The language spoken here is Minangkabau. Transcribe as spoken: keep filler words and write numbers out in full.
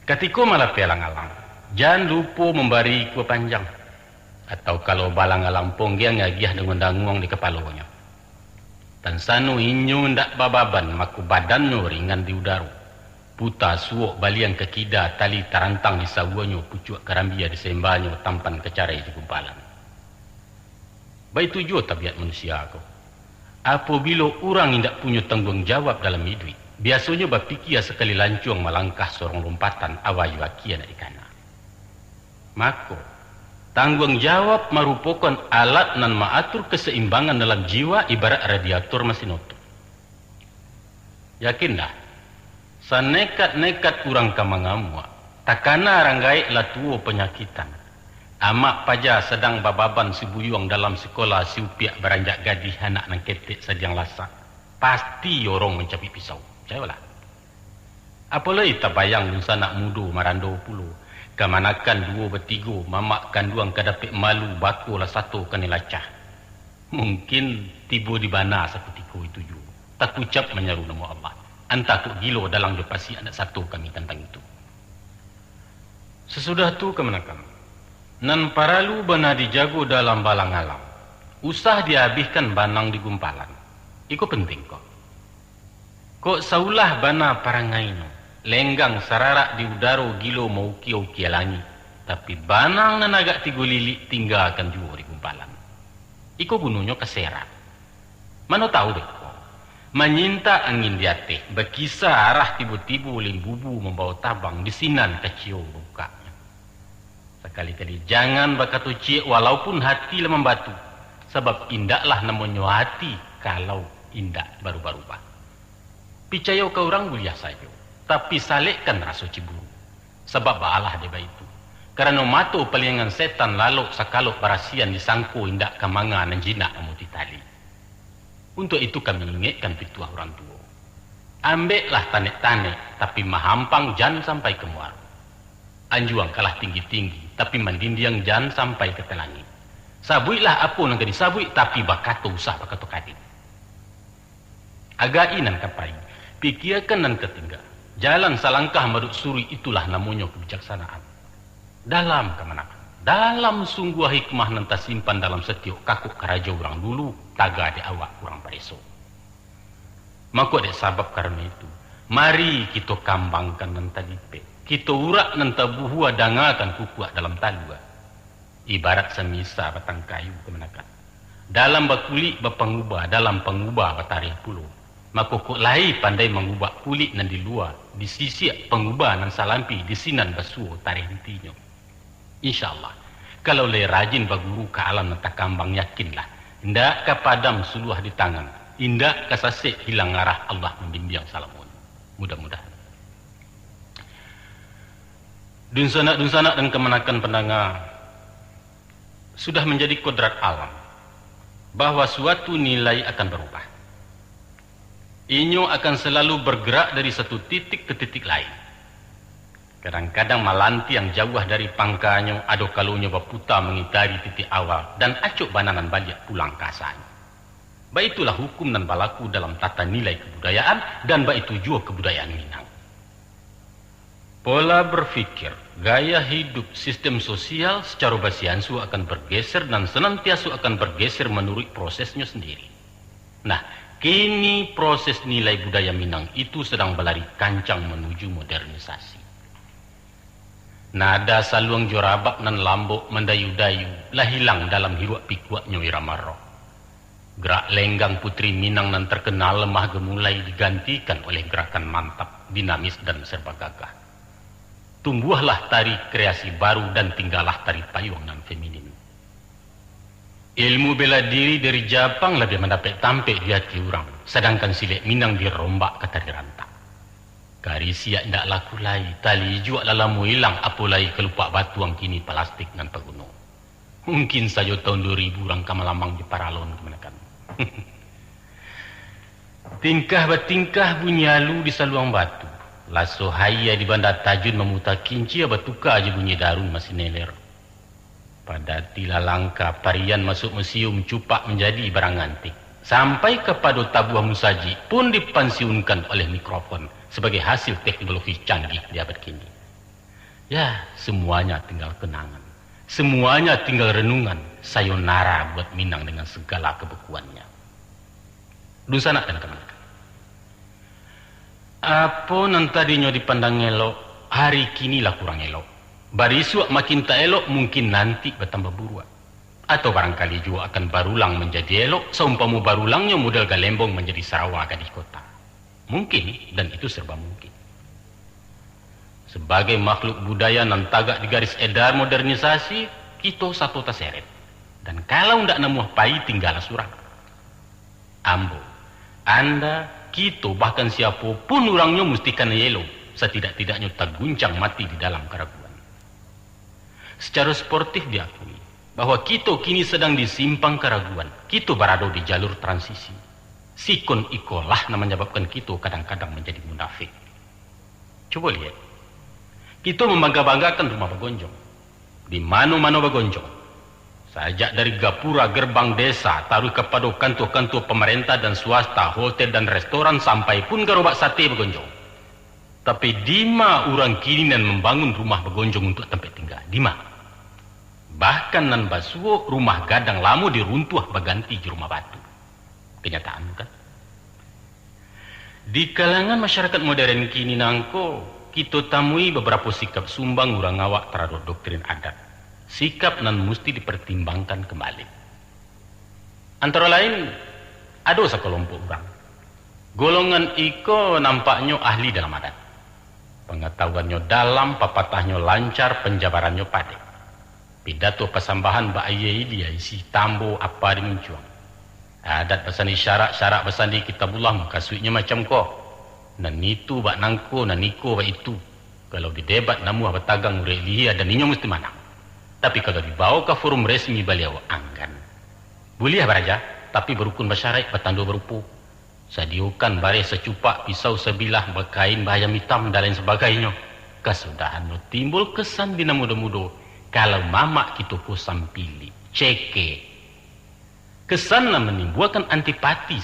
Katiko malapeh alang-alang, jan lupo mambari ikua panjang, atau kalau baalang-alang ponggiang agiah danguang-danguang di kapalonyo. Tan sano inyo indak bababan, mako badannyo ringan di udaro. Puta suok baliang ka kida, tali tarantang di sawuanyo, pucuak karambia di sembanyo, tampan ka carai di gumpalan. Baitu juo tabiat manusia ko. Apobilo urang indak punyo tangguang jawab dalam iduik, biasonyo bapikia sakali lancuang malangkah sorong lompatan, awa jo akia nak dikana. Mako, tangguang jawab marupokan alat nan maatur kasaimbangan dalam jiwa, ibarat radiator masin oto. Yakinlah, sanekat-nekat urang ka mangamuak, takana rang gaek lah tuo panyakitan. Amak paja sadang bababan sibuyuang dalam sikola, si upiak baranjak gadih, anak nan ketek sadiang lasak, pasti orong mancabik pisau. Picayolah. Apo lai tabayang dunsanak mudo marando pulo, kamanakan duo batigo, mamak kanduang ka dapek malu, bako lah sato kanai lacah. Mungkin tibo di bana sakutiko itu juo, takucap manyaru namo Allah. Antah kok gilo dalang jo pasiak, ndak sato kami tantang itu. Sasudah tu kamanakan, nan paralu bana dijago dalam baalang-alang, usah diabihkan banang di gumpalan. Iko penting ko. Kok saulah bana parangainyo, lenggang sararak di udaro, gilo maukia-ukia langik, tapi banang nan agak tigo lilik tinggakan juo di gumpalan. Iko gunonyo ka serak. Mano tahu beko, manyintak angin di ateh, bakisa arah, tibo-tibo limbubu mambawa tabang, di sinan kaciyo bukaknyo. Sakali-kali jangan bakato ciek, walaupun hati lah mambatu, sabab indaklah namonyo hati kalau indak barubah-rubah. Picayo ka urang buliah sajo, tapi salekkan raso ciburu. Sabab baalah dek baitu, karano mato paliangan setan lalok sakalok barasian, disangko indak ka manga nan jinak mamutih tali. Untuak itu kami ingekkan pituah urang tuo. Ambeklah tanek-tanek, tapi mahampang jan sampai ka muaro. Anjuangkanlah tinggi-tinggi, tapi mandindiang jan sampai ka langik. Sabuiklah apo nan ka disabuik, tapi bakato usah bakato kadek. Agai nan ka pai, pikiakan nan ka tingga. Jalan salangkah maduik suruik, itulah namonyo kabijaksanaan. Dalam kamanakan, dalam sungguah hikmah nan tasimpan dalam satiok kakok karajo urang dulu, taga dek awak urang pareso. Mako dek sabab karano itu, mari kito kambangkan nan talipek, kito urak nan tabuhua, dangakan kukuak dalam talua. Ibarat samisa batang kayu kamanakan. Dalam bakulik bapangubah, dalam pangubah batareh pulo. Mako kok lai pandai mangubah kulik nan di lua, disisiak pangubah nan salampi, di sinan basuo tareh intinyo. Insya Allah, kalau lai rajin baguru ka alam nan takambang, yakinlah, indak ka padam suluah di tangan, indak ka sasek hilang arah, Allah mambimbiang salamonyo. Mudah-mudahan. Dunsanak-dunsanak dan kamanakan pandanga, sudah manjadi kodrat alam bahwa suatu nilai akan barubah. Inyo akan salalu bargarak dari satu titik ka titik lain. Kadang-kadang malantiang jauah dari pangkanyo, ado kalonyo baputa mangitari titik awal, dan acok bana nan baliak pulang ka asanyo. Baitulah hukum nan balaku dalam tata nilai kabudayaan, dan baitu juo kabudayaan Minang. Pola berpikir, gaya hidup, sistem sosial sacaro basiansua akan bergeser dan senantiaso akan bergeser manuruik prosesnyo sendiri. Nah, kini proses nilai budaya Minang itu sedang balari kancang manuju modernisasi. Nada saluang jo rabab nan lambok mandayu-dayu lah hilang dalam hiruak pikuaknyo irama roh. Gerak lenggang putri Minang nan terkenal lemah gemulai digantikan oleh gerakan mantap, dinamis, dan serba gagah. Tumbuahlah tari kreasi baru dan tinggalah tari payuang nan feminin. Ilmu bela diri dari Japang labiah mandapek tampek di ati urang, sadangkan silek Minang dirombak ka tari rantak. Karisiak indak laku lai, tali ijuak lah lamo ilang, apo lai kalupak batuang, kini palastik nan taguno. Mungkin sajo taun duo ribu urang ka malamang di paralon kamanakan. Tingkah batingkah bunyi alu di saluang batu, laso haia di banda tajun mamuta kincia, batuka jo bunyi darun masineler. Padati lah langka, parian masuak musium, cupak manjadi barang antik, sampai kapado tabuah musajik pun dipansiunkan oleh mikrofon sabagai hasil teknologi canggih di abad kini. Ya, semuanya tinggal kenangan. Semuanya tinggal renungan. Sayonara buat Minang dengan segala kebekuannya. Dunsanak dan kamanakan. Apo nan tadinyo dipandang elok, hari kini lah kurang elok. Barisuak makin tak elok, mungkin nanti batambah buruak. Atau barangkali juo akan barulang manjadi elok, saumpamo barulangnyo model galembong manjadi sarawa gadih kota. Mungkin, dan itu serba mungkin. Sabagai makhluk budaya nan tagak di garis edar modernisasi, kito sato taseret. Dan kalau ndak namuah pai, tinggalah surang. Ambo, anda, kito, bahkan siapo pun urangnyo musti kanai elok, satidak-tidaknyo taguncang mati di dalam karaguan. Secara sportif diakui bahwa kito kini sadang di simpang karaguan, kito barado di jalur transisi. Sikon ikolah nan manyababkan kito kadang-kadang manjadi munafik. Cubo liek, kito mambangga-banggakan rumah bagonjong. Di mano-mano bagonjong. Sajak dari gapura gerbang desa, taruih kapado kantua-kantua pamarentah dan swasta, hotel dan restoran, sampai pun garobak sate bagonjong. Tapi, dima urang kini nan mambangun rumah bagonjong untuak tampek tingga? Dima? Bahkan nan basuo rumah gadang lamo diruntuah baganti jo rumah batu. Kanyataan, bukan? Di kalangan masyarakat modern kini nangko, kito tamui babarapo sikap sumbang urang awak taradok doktrin adat, sikap nan musti dipartimbangkan kambali. Antaro lain, ado sakalompok urang. Golongan iko nampaknyo ahli dalam adat. Pangatahuannyo dalam, papatahnyo lancar, panjabarannyo padek. Pidato pasambahan bak ayie ilia, isi tambo, apa dimuncuang. Adat basandi syarak, syarak basandi Kitabullah, mukasuiknyo macam ko. Nan itu bak nangko, nan iko bak itu. Kalau didebat, namuah batagang urek lihia, dan inyo musti manang. Tapi, kalau dibawo ka forum resmi, baliau anggan. Buliah baraja, tapi barukun basyaraik, batando barupo. Sadiyokan bareh sacupak, pisau sabilah, bakain baayam itam, dan lain sabagainyo. Kasudahannyo timbul kesan di nan mudo-mudo, kalau mamak kito ko sampilik, cekek. Kesan nan manimbuakan antipati